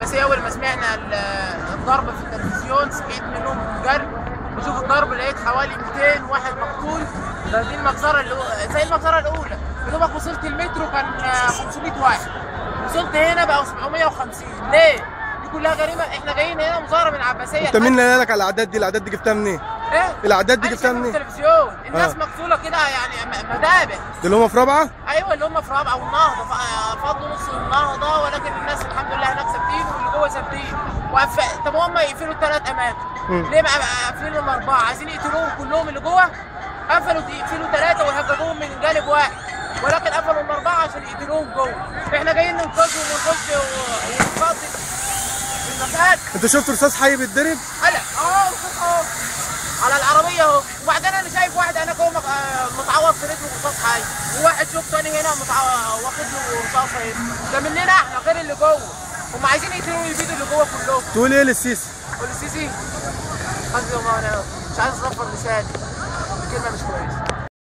بس اول ما سمعنا الضرب في التلفزيون صحيت من النوم جري بشوف الضرب، لقيت حوالي 200 واحد مقتول. ده دي المجزرة اللي زي المجزرة الاولى، يا دوبك وصلت المترو كان 500 واحد، وصلت هنا بقوا 750. ليه؟ دي كلها جريمة. احنا جايين هنا مظاهره من العباسية. انت مين اللي قالك على الاعداد دي؟ الاعداد دي جبتها منين؟ ايه؟ الاعداد دي جبتها منين؟ التلفزيون. الناس مقتوله كده يعني مذابح. اللي هم في رابعه؟ ايوه اللي هم في رابعه والنهضه، فضلوا نص النهضة، ولكن الناس الحمد لله هناك ثابتين واللي جوه ثابتين. طب هم يقفلوا الثلاث اماكن، ليه بقى قافلين الاربعة؟ عايزين يقتلوهم كلهم اللي جوه؟ قفلوا يقفلوا ثلاثة ويهججوهم من جانب واحد، ولكن قفلوا الاربعة عشان يقتلوهم جوه. احنا جايين ننقذهم ونخش ونفضي المكان. انت شفت رصاص حي بيتضرب؟ لا اهو رصاص اهو على العربية اهو. وبعدين انا شايف واحد هناك اهو متعور في رجله رصاص حي، وواحد شوف تاني هنا واخد له رصاصة هنا. ده مننا احنا غير اللي جوه. هم عايزين يقتلوا ويبيدوا اللي جوه كلهم. تقول ايه للسيسي؟ قول للسيسي حسبي الله ونعم الوكيل. مش عايز اصفر لساني، كلمة مش كويسة.